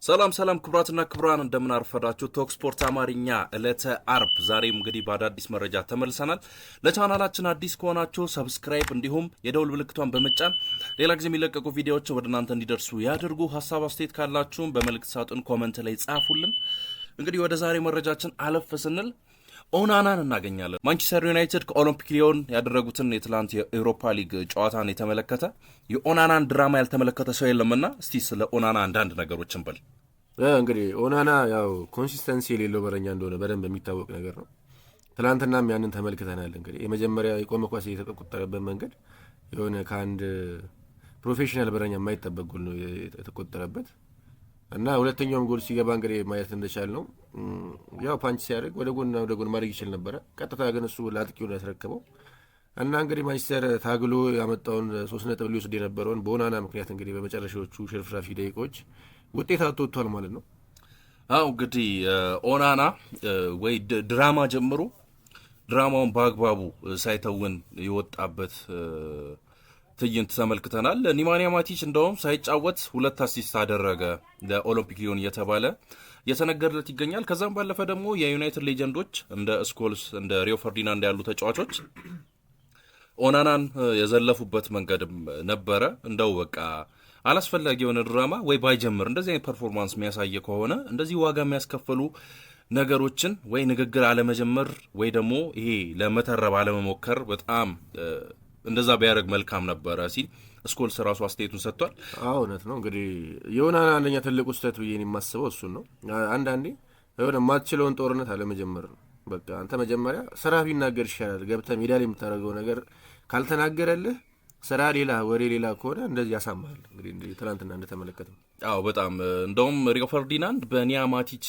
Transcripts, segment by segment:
ሰላም ሰላም ክቡራትና ክቡራን፣ እንደምን አረፈዳችሁ። ቶክ ስፖርት አማርኛ ዕለተ አርብ ዛሬም እንግዲህ በአዳዲስ መረጃ ተመልሰናል። ለቻናላችን አዲስ ከሆናችሁ subscribe እንዲሁም የደውል ምልክቷን በመጫን ሌላ ጊዜ የሚለቀቁ ቪዲዮዎች ወደ እናንተ እንዲደርሱ ያድርጉ። ሀሳብ አስተያየት ካላችሁም በመልእክት ሳጥን comment ላይ ጻፉልን። እንግዲህ ወደ ዛሬ መረጃችን አለፍ ስንል ኦናናን እናገኛለን። ማንቸስተር ዩናይትድ ከኦሎምፒክ ሊዮን ያደረጉትን የትላንት የኤውሮፓ ሊግ ጨዋታን የተመለከተ፣ የኦናናን ድራማ ያልተመለከተ ሰው የለምና እስቲ ስለ ኦናና አንዳንድ ነገሮችን በል። እንግዲህ ኦናና ያው consistency የሌለው በረኛ እንደሆነ በደንብ የሚታወቅ ነገር ነው። ትናንትናም ያንን ተመልክተናል። እንግዲህ የመጀመሪያ የቆመ ኳስ የተቆጠረበት መንገድ የሆነ ከአንድ professional በረኛ የማይጠበቅ ጎል ነው የተቆጠረበት እና ሁለተኛውም ጎል ሲገባ እንግዲህ ማየት እንደቻልነው ያው punch ሲያደርግ ወደ ጎንና ወደ ጎን ማድረግ ይችል ነበረ። ቀጥታ ግን እሱ ለአጥቂው ነው ያስረከበው እና እንግዲህ ማንቸስተር ታግሎ ያመጣውን 3 ነጥብ ሊወስድ የነበረውን በኦናና ምክንያት እንግዲህ በመጨረሻዎቹ ሽርፍራፊ ደቂቃዎች ውጤት አጥቶ ወጥቷል ማለት ነው። አው፣ እንግዲህ ኦናና ወይ ድራማ ጀምሮ ድራማውን በአግባቡ ሳይተውን የወጣበት ትዕይንት ተመልክተናል። ኒማንያ ማቲች እንደውም ሳይጫወት ሁለት assist አደረገ ለኦሎምፒክ ሊዮን እየተባለ እየተነገረለት ይገኛል። ከዛም ባለፈ ደግሞ የዩናይትድ legend ኦች እንደ ስኮልስ፣ እንደ ሪዮ ፈርዲናንድ ያሉ ተጫዋቾች ኦናናን የዘለፉበት መንገድም ነበረ። እንደው በቃ አላስፈላጊ የሆነ ድራማ ወይ ባይጀምር፣ እንደዚህ አይነት performance የሚያሳይ ከሆነ እንደዚህ ዋጋ የሚያስከፍሉ ነገሮችን ወይ ንግግር አለመጀመር ወይ ደግሞ ይሄ ለመተረብ አለመሞከር፣ በጣም እንደዛ ቢያደርግ መልካም ነበረ ሲል ስኮልስ ራሱ አስተያየቱን ሰጥቷል። አዎ፣ እውነት ነው። እንግዲህ የኦናና አንደኛ ትልቁ ስህተት ብዬ የማስበው እሱን ነው። አንዳንዴ የሆነ የማትችለውን ጦርነት አለመጀመር ነው። በቃ አንተ መጀመሪያ ስራ ቢናገር ይሻላል። ገብተህ ሜዳ ላይ የምታደርገው ነገር ካልተናገረልህ፣ ስራ ሌላ ወሬ ሌላ ከሆነ እንደዚህ ያሳማል። እንግዲህ ትናንትና እንደተመለከተው። አዎ፣ በጣም። እንደውም ሪዮ ፈርዲናንድ በኒያ ማቲች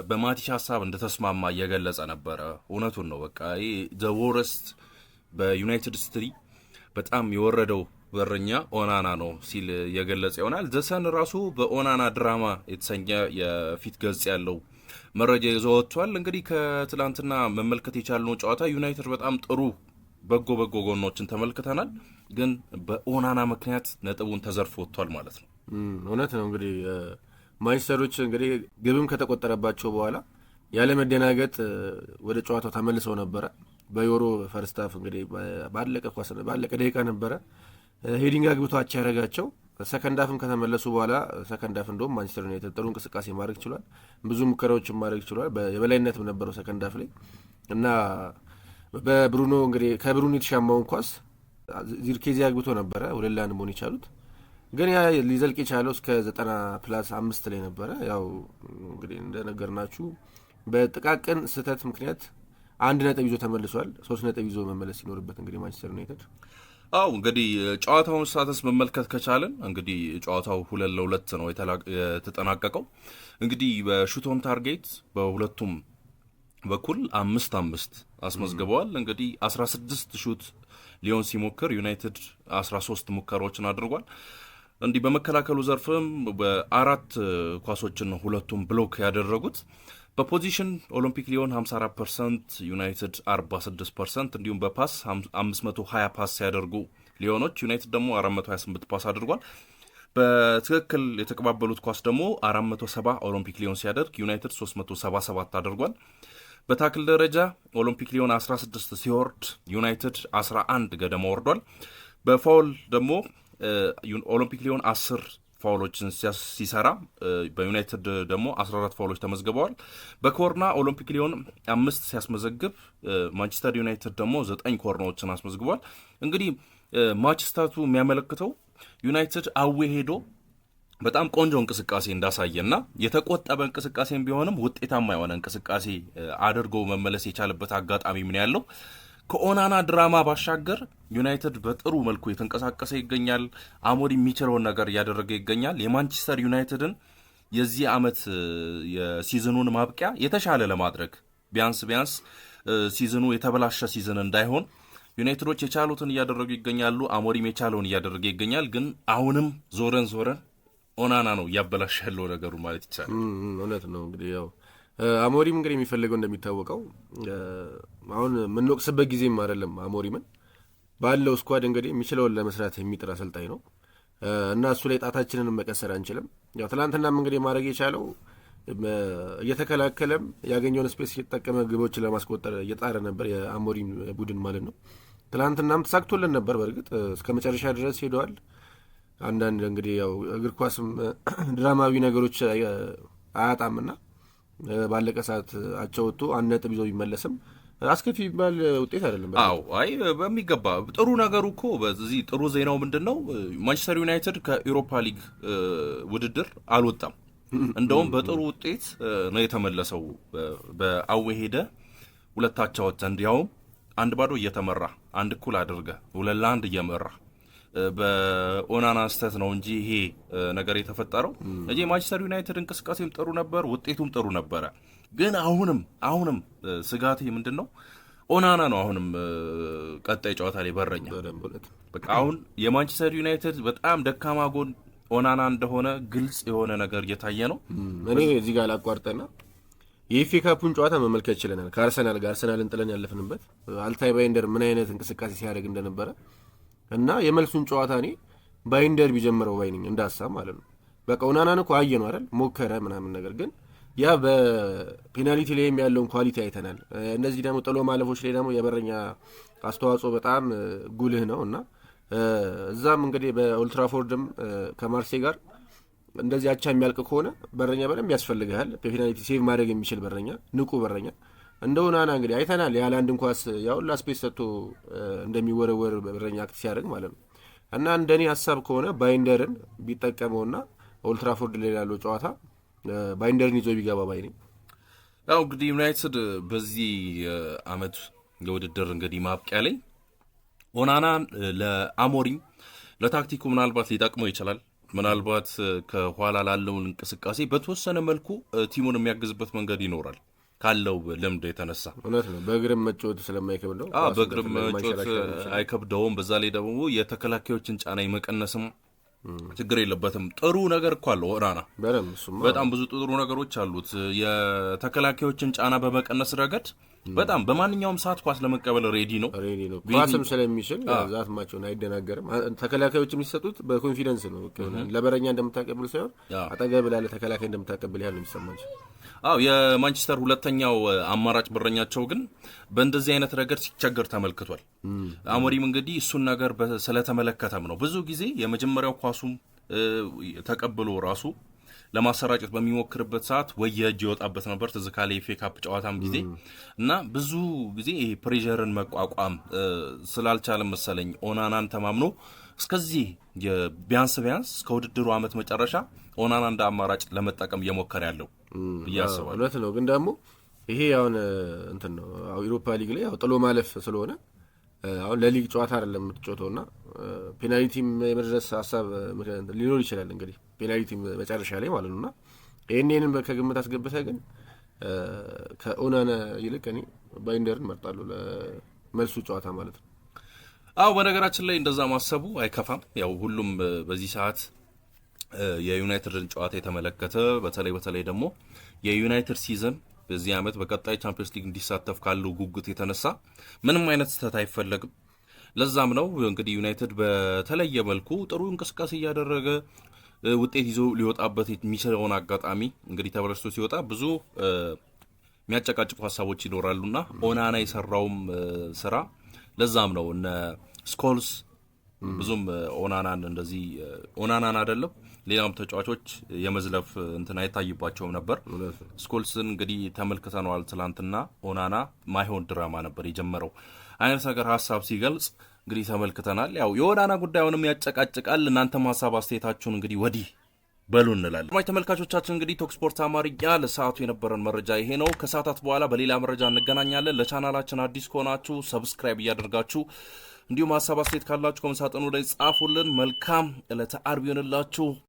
በማቲች ሀሳብ እንደተስማማ እየገለጸ ነበረ። እውነቱን ነው። በቃ ይህ the worst፣ በዩናይትድ history በጣም የወረደው በረኛ ኦናና ነው ሲል የገለጸ ይሆናል። ዘ ሰን ራሱ በኦናና ድራማ የተሰኘ የፊት ገጽ ያለው መረጃ ይዞ ወጥቷል። እንግዲህ ከትላንትና መመልከት የቻልነው ጨዋታ ዩናይትድ በጣም ጥሩ በጎ በጎ ጎኖችን ተመልክተናል። ግን በኦናና ምክንያት ነጥቡን ተዘርፎ ወጥቷል ማለት ነው። እውነት ነው። እንግዲህ ማንቸስተሮች እንግዲህ ግብም ከተቆጠረባቸው በኋላ ያለመደናገጥ ወደ ጨዋታው ተመልሰው ነበረ። በዮሮ first half እንግዲህ ባለቀ ኳስ ባለቀ ደቂቃ ነበረ heading አግብቶ አቻ ያደረጋቸው። Second half ም ከተመለሱ በኋላ second half እንደውም ማንቸስተር ዩናይትድ ጥሩ እንቅስቃሴ ማድረግ ችሏል። ብዙ ሙከራዎችን ማድረግ ችሏል። የበላይነትም ነበረው second half ላይ እና በብሩኖ እንግዲህ ከብሩኖ የተሻማውን ኳስ ዚርኬዚ አግብቶ ነበረ 2-1 መሆን የቻሉት። ግን ያ ሊዘልቅ የቻለው እስከ 90+5 ላይ ነበረ። ያው እንግዲህ እንደነገርናችሁ በጥቃቅን ስህተት ምክንያት 1 ነጥብ ይዞ ተመልሷል። 3 ነጥብ ይዞ መመለስ ሲኖርበት እንግዲህ ማንቸስተር ዩናይትድ። አው፣ እንግዲህ ጨዋታውን stats መመልከት ከቻልን እንግዲህ ጨዋታው 2-2 ነው የተጠናቀቀው። እንግዲህ በ shoot on target በሁለቱም በኩል አምስት አምስት አስመዝግበዋል። እንግዲህ 16 shoot ሊዮን ሲሞክር ዩናይትድ 13 ሙከራዎችን አድርጓል። እንዲህ በመከላከሉ ዘርፍም በአራት ኳሶችን ነው ሁለቱም block ያደረጉት። በ possession ኦሎምፒክ ሊዮን 54%፣ ዩናይትድ 46%፣ እንዲሁም በ pass 520 pass ሲያደርጉ ሊዮኖች፣ ዩናይትድ ደግሞ 428 pass አድርጓል። በትክክል የተቀባበሉት ኳስ ደግሞ 470 ኦሎምፒክ ሊዮን ሲያደርግ ዩናይትድ 377 አድርጓል። በ tackle ደረጃ ኦሎምፒክ ሊዮን 16 ሲወርድ ዩናይትድ 11 ገደማ ወርዷል። በ foul ደግሞ ኦሎምፒክ ሊዮን 10 foul ኦችን ሲሰራ በዩናይትድ ደግሞ 14 foul ኦች ተመዝግበዋል። በኮርና ኦሎምፒክ ሊዮን አምስት ሲያስመዘግብ ማንቸስተር ዩናይትድ ደግሞ ዘጠኝ ኮርናዎችን አስመዝግቧል። እንግዲህ match stat ኡ የሚያመለክተው ዩናይትድ away ሄዶ በጣም ቆንጆ እንቅስቃሴ እንዳሳየና የተቆጠበ እንቅስቃሴም ቢሆንም ውጤታማ የሆነ እንቅስቃሴ አድርጎ መመለስ የቻለበት አጋጣሚ ምን ያለው። ከኦናና ድራማ ባሻገር ዩናይትድ በጥሩ መልኩ የተንቀሳቀሰ ይገኛል። አሞሪም የሚችለውን ነገር እያደረገ ይገኛል። የማንቸስተር ዩናይትድን የዚህ ዓመት የ season ኡን ማብቂያ የተሻለ ለማድረግ፣ ቢያንስ ቢያንስ season ኡ የተበላሸ season እንዳይሆን ዩናይትዶች የቻሉትን እያደረጉ ይገኛሉ። አሞሪም የቻለውን እያደረገ ይገኛል። ግን አሁንም ዞረን ዞረን ኦናና ነው እያበላሸ ያለው ነገሩ ማለት ይቻላል። እውነት ነው። እንግዲህ ያው አሞሪም እንግዲህ የሚፈልገው እንደሚታወቀው አሁን የምንወቅስበት ጊዜም አይደለም። አሞሪምን ባለው squad እንግዲህ የሚችለውን ለመስራት የሚጥር አሰልጣኝ ነው። እና እሱ ላይ ጣታችንን መቀሰር አንችልም። ያው ትናንትናም እንግዲህ ማድረግ የቻለው እየተከላከለም ያገኘውን space እየተጠቀመ ግቦችን ለማስቆጠር እየጣረ ነበር፣ የአሞሪም ቡድን ማለት ነው። ትናንትናም ተሳክቶልን ነበር። በእርግጥ እስከ መጨረሻ ድረስ ሄደዋል። አንዳንድ እንግዲህ ያው እግር ኳስም ድራማዊ ነገሮች አያጣምና ባለቀ ሰዓት አቻ ወጥቶ 1 ነጥብ ይዞ ቢመለስም አስከፊ የሚባል ውጤት አይደለም። አዎ፣ አይ በሚገባ። ጥሩ ነገሩ እኮ በዚህ ጥሩ ዜናው ምንድን ነው? ማንቸስተር ዩናይትድ ከኢሮፓ ሊግ ውድድር አልወጣም። እንደውም በጥሩ ውጤት ነው የተመለሰው። በ away ሄደ ሁለት አቻ ወጥተህ፣ እንዲያውም 1-0 እየተመራ 1 እኩል አድርገህ 2-1 እየመራ በኦናና ስህተት ነው እንጂ ይሄ ነገር የተፈጠረው እንጂ የማንቸስተር ዩናይትድ እንቅስቃሴም ጥሩ ነበር፣ ውጤቱም ጥሩ ነበረ። ግን አሁንም ስጋቴ ምንድን ነው? ኦናና ነው። አሁንም ቀጣይ ጨዋታ ላይ በረኛ በቃ አሁን የማንቸስተር ዩናይትድ በጣም ደካማ ጎን ኦናና እንደሆነ ግልጽ የሆነ ነገር እየታየ ነው። እኔ እዚህ ጋር ላቋርጠና የ FA Cup ኡን ጨዋታ መመልከት ችለናል። ከአርሰናል ጋር አርሰናልን ጥለን ያለፍንበት አልታይ ባይንደር ምን አይነት እንቅስቃሴ ሲያደርግ እንደነበረ እና የመልሱን ጨዋታ እኔ ባይንደር ቢጀምረው ባይ ነኝ፣ እንደ ሀሳብ ማለት ነው። በቃ ኦናናን እኮ አየ ነው አይደል፣ ሞከረ ምናምን፣ ነገር ግን ያ በ penalty ላይም ያለውን quality አይተናል። እነዚህ ደግሞ ጥሎ ማለፎች ላይ ደግሞ የበረኛ አስተዋጽኦ በጣም ጉልህ ነው እና እዛም እንግዲህ በኦልትራፎርድም ከማርሴ ጋር እንደዚህ አቻ የሚያልቅ ከሆነ በረኛ በደንብ ያስፈልግሃል። በ penalty save ማድረግ የሚችል በረኛ፣ ንቁ በረኛ እንደ ኦናና እንግዲህ አይተናል። የሃላንድን ኳስ ያሁላ space ሰጥቶ እንደሚወረወር በረኛ act ሲያደርግ ማለት ነው። እና እንደኔ ሀሳብ ከሆነ ባይንደርን ቢጠቀመውና ኦልትራፎርድ ላይ ያለው ጨዋታ ባይንደርን ይዞ ቢገባ ባይ ነኝ። ያው እንግዲህ ዩናይትድ በዚህ አመት የውድድር እንግዲህ ማብቂያ ላይ ኦናና ለአሞሪም ለታክቲኩ ምናልባት ሊጠቅመው ይችላል። ምናልባት ከኋላ ላለውን እንቅስቃሴ በተወሰነ መልኩ team ኡን የሚያግዝበት መንገድ ይኖራል ካለው ልምድ የተነሳ። እውነት ነው። በእግርም መጫወት ስለማይከብደው በእግርም መጫወት አይከብደውም። በዛ ላይ ደግሞ የተከላካዮችን ጫና የመቀነስም ችግር የለበትም። ጥሩ ነገር እኮ አለው ኦናና፣ በጣም ብዙ ጥሩ ነገሮች አሉት። የተከላካዮችን ጫና በመቀነስ ረገድ በጣም በማንኛውም ሰዓት ኳስ ለመቀበል ready ነው። Ready ነው። ኳስም ስለሚችል ዛት ማቸውን አይደናገርም። ተከላካዮች የሚሰጡት በ confidence ነው። ለበረኛ እንደምታቀብል ሳይሆን አጠገብ ላለ ተከላካይ እንደምታቀብል ያህል ነው የሚሰማቸው። አዎ፣ የማንቸስተር ሁለተኛው አማራጭ በረኛቸው ግን በእንደዚህ አይነት ረገድ ሲቸገር ተመልክቷል። አሞሪም እንግዲህ እሱን ነገር ስለተመለከተም ነው ብዙ ጊዜ የመጀመሪያው ኳሱም ተቀብሎ ራሱ ለማሰራጨት በሚሞክርበት ሰዓት ወይ የእጅ ይወጣበት ነበር። ትዝ ካለ የ FA Cup ጨዋታም ጊዜ እና ብዙ ጊዜ ይሄ pressure ን መቋቋም ስላልቻለ መሰለኝ ኦናናን ተማምኖ እስከዚህ ቢያንስ ቢያንስ እስከ ውድድሩ ዓመት መጨረሻ ኦናና እንደ አማራጭ ለመጠቀም እየሞከረ ያለው ብዬ አስባለሁ። እውነት ነው። ግን ደግሞ ይሄ አሁን እንትን ነው፣ አውሮፓ ሊግ ላይ ያው ጥሎ ማለፍ ስለሆነ አሁን ለሊግ ጨዋታ አይደለም የምትጫወተው እና penalty ም የመድረስ ሀሳብ ሊኖር ይችላል እንግዲህ penalty ም መጨረሻ ላይ ማለት ነው። እና ይህንን ከግምት አስገብተህ ግን ከኦናና ይልቅ እኔ ባይንደርን እመርጣለሁ ለመልሱ ጨዋታ ማለት ነው። አዎ፣ በነገራችን ላይ እንደዛ ማሰቡ አይከፋም። ያው ሁሉም በዚህ ሰዓት የዩናይትድን ጨዋታ የተመለከተ በተለይ በተለይ ደግሞ የዩናይትድ season በዚህ ዓመት በቀጣይ ቻምፒየንስ ሊግ እንዲሳተፍ ካለው ጉጉት የተነሳ ምንም አይነት ስህተት አይፈለግም። ለዛም ነው እንግዲህ ዩናይትድ በተለየ መልኩ ጥሩ እንቅስቃሴ እያደረገ ውጤት ይዞ ሊወጣበት የሚችለውን አጋጣሚ እንግዲህ ተበላሽቶ ሲወጣ ብዙ የሚያጨቃጭቁ ሀሳቦች ይኖራሉና ኦናና የሰራውም ስራ ለዛም ነው። እነ ስኮልስ ብዙም ኦናናን እንደዚህ ኦናናን አይደለም ሌላም ተጫዋቾች የመዝለፍ እንትን አይታይባቸውም ነበር። ስኮልስን እንግዲህ ተመልክተነዋል ትላንትና። ኦናና ማይሆን ድራማ ነበር የጀመረው አይነት ነገር ሀሳብ ሲገልጽ እንግዲህ ተመልክተናል። ያው የኦናና ጉዳዩንም ያጨቃጭቃል። እናንተም ሀሳብ አስተያየታችሁን እንግዲህ ወዲህ በሉ እንላለን። አድማጭ ተመልካቾቻችን እንግዲህ ቶክ ስፖርት አማርኛ ለሰዓቱ የነበረን መረጃ ይሄ ነው። ከሰዓታት በኋላ በሌላ መረጃ እንገናኛለን። ለቻናላችን አዲስ ከሆናችሁ subscribe እያደርጋችሁ እንዲሁም ሀሳብ አስተያየት ካላችሁ comment ሳጥኑ ላይ ጻፉልን። መልካም ዕለተ አርብ ይሆንላችሁ።